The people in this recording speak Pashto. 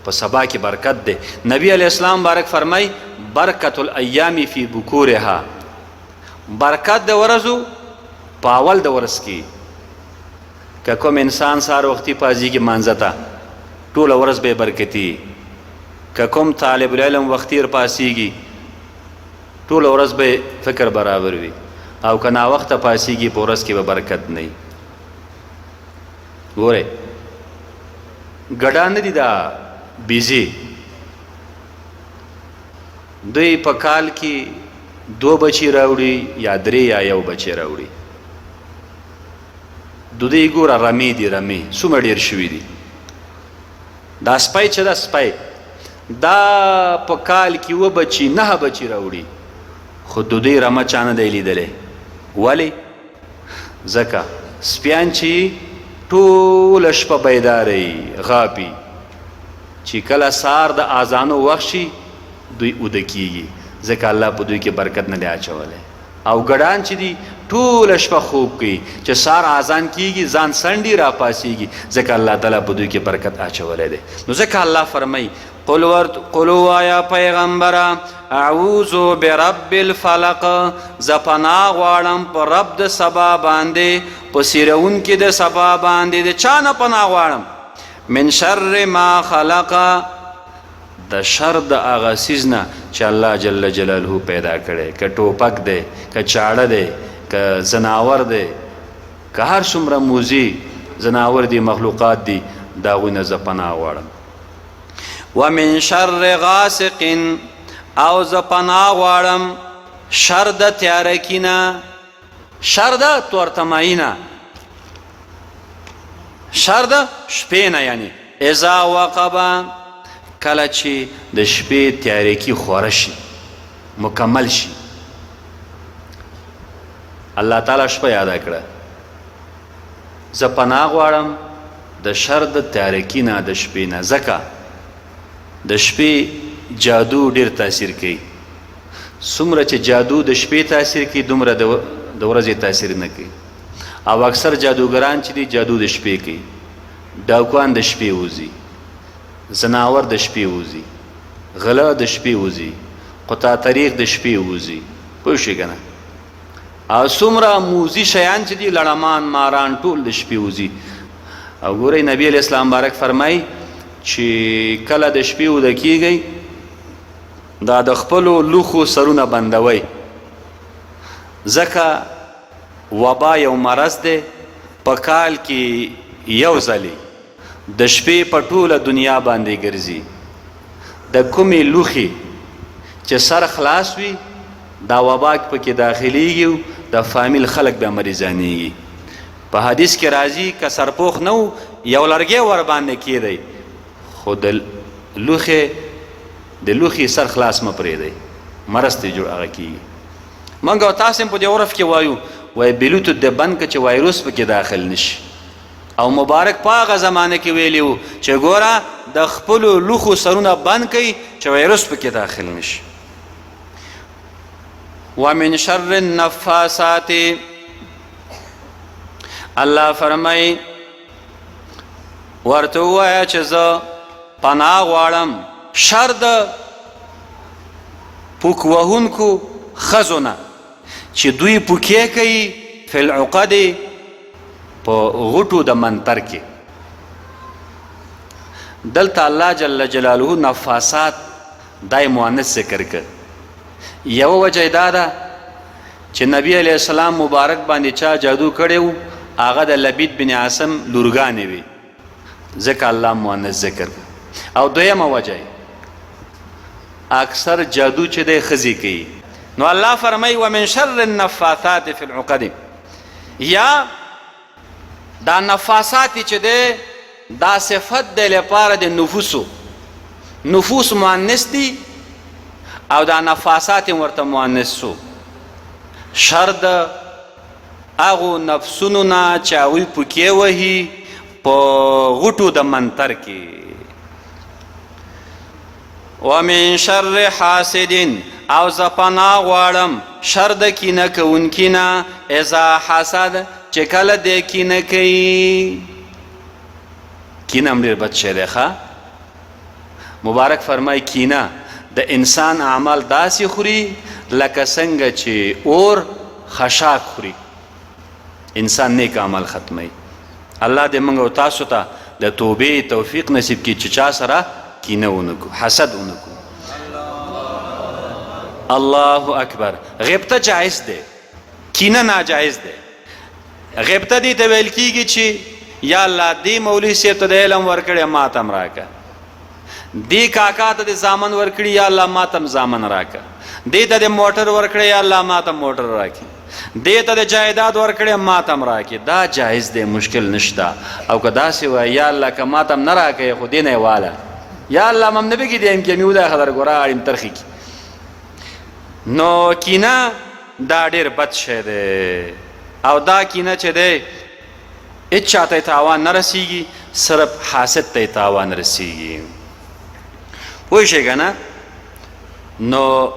په سبا کې برکت دی. نبی علیه السلام مبارک فرمای، برکت الایام فی بکورها، برکت د ورځو په اول د ورځ کې. که کوم انسان سهار وختي پاځیږي مانځه ته، ټوله ورځ به برکتي. که کوم طالب العلم وختي پاسیږي، ټوله ورځ به فکر برابر وي، او که ناوخته پاسیږي په ورځ کې به برکت نه وي. ګوره ګډا نه دي دا بیزی، دوی په کال کې 2 بچي راوړي یا 3 یا 1 بچی راوړي. د دوی ګوره رمې دي، رمې څومره ډېر شوي دي. دا سپی چې دا سپی دا په کال کې 7 بچي 9 بچي راوړي، خو د دوی رمه چا نه دی لیدلی. ولې؟ ځکه سپیان چې ټوله شپه بیداره وي، غاپي، چې کله سهار د اذانو وخت شي دوی اوده کیږي، ځکه الله په دوی کې برکت نه دی اچولی. او ګډان چې دي ټوله شپه خوب کوي، چې سهار اذان کیږي ځان سنډي راپاسیږي، ځکه الله تعالی په دوی کې برکت اچولی دی. نو ځکه الله فرمایي، قل ورت قل وایا پیغمبره، اعوذ برب الفلق، زه پناه غواړم په رب د سبا باندې، په سیرونکي د سبا باندې. د چا نه پناه غواړم؟ من شر ما خلق، د شر د هغه څیز نه چې الله جل جلاله پیدا کړی، که ټوپک دی، که چاړه دی، که ځناور دی، که هر څومره موزي ځناور دي، مخلوقات دي، د هغوی نه زه پناه غواړم. ومن شر غاسق، او زه پناه غواړم شر د تیارکي نه، شر د تورتمایي نه، شر د شپې نه، یعنی اذا وقب، کله چې د شپې تیارکي خوره شي، مکمل شي. الله تعالی شپه یاده کړه، زه پناه غواړم د شر د تیارکي نه، د شپې نه، ځکه د شپې جادو ډیر تاثیر کوي. څومره چې جادو د شپې تاثیر کوي، دومره د ورځې تاثیر نه کوي. او اکثر جادوګران چې دي جادو د شپې کوي، ډاکوان د شپې وځي، ځناور د شپې وځي، غله د شپې وځي، قطع طریق د شپې وځي، پوه شوې که نه؟ او څومره موزي شیان چې دي، لړمان ماران ټول د شپې وځي. او ګورئ نبی علیه السلام مبارک فرمایي چې کله د شپې وده کیږئ، دا د خپلو لوښو سرونه بندوئ، ځکه وبا یو مرض دی، په کال کې یو ځلې د شپې په ټوله دنیا باندې ګرځي. د کومې لوښې چې سر خلاص وي، دا وبا پکې داخليږي، د فامیل خلک بیا مریضانېږي. په حدیث کې راځي که سرپوښ نه و، یو لرګی ورباندې کېدی، خو د لوښي سر خلاص مه پرېږدئ، مرض ترې جوړ هغه کېږي. موږ او تاسې هم په دې عرف کې وایو، وایي بلوتوت د بند که چې وایروس پکې داخل نشي. او مبارک په هغه زمانه کې ویلي وو چې ګوره د خپلو لوښو سرونه بند کړئ چې وایروس پکې داخل نشي. ومن شر النفاثات، الله فرمایي ورته ووایه چې زه پناه غواړم شر د پوک وهونکو ښځو نه چې دوی پوکې کوي فی العقد، په غوټو د منتر کې. دلته الله جل جلاله نفاسات دای مؤنث ذکر کړ. یو وجه دا ده چې نبی علیه السلام مبارک باندې چا جادو کړی و، هغه د لبید بن عاصم لورګانې وې، ځکه الله مؤنث ذکر کړ. او دویمه وجه اکثر جادو چې دی ښځې کوي. نو الله فرمایي ومن شر النفاثات فی العقد، یا دا نفاثات چې دی دا صفت دی لپاره د نفوسو، نفوس مؤنث دي او دا نفاثات هم ورته مؤنث سو. شر د هغو نفسونو نه چې هغوی پکې وهي په غوټو د منتر کې. ومن شر حاسد، او زه پناه غواړم شر د کینه کوونکي نه، اذا حسد، چې کله دی کینه کوي. کینه هم ډېر بد شی دی. ښه مبارک فرمای، کینه د انسان اعمال داسې خوري لکه څنګه چې اور خشاک خوري. انسان نیک عمل ختمي. الله دې موږ او تاسو ته د توبې توفیق نصیب کړي چې چا سره کینه ونکو، حسد ونکو. الله اکبر. غیبته جایز دی، کینه ناجایز دی. غیبته دې ته ویل کیږي چې یا الله دې مولوی صاحب ته د علم ورکړی ما ته هم راکړه، دې کاکا ته د زامن ورکړي یا الله ما ته هم زامن راکړه، دې ته د موټر ورکړی یا الله ما ته موټر راکړي، دې ته د جایداد ورکړی ما ته هم راکړي. دا جایز دی، مشکل نشته. او که داسې وایي یا الله که ما ته هم نه راکړې خو دې نه یې واله، یا الله مم نه بګي دې هم کې مې ودا خبر ګوره اړیم ترخي کی. نو کینه دا ډیر بد شی دی، او دا کینه چې دی هیڅ چاته تاوان نه رسیږي، صرف حاسد ته تاوان رسیږي. پوه شئ که نه؟ نو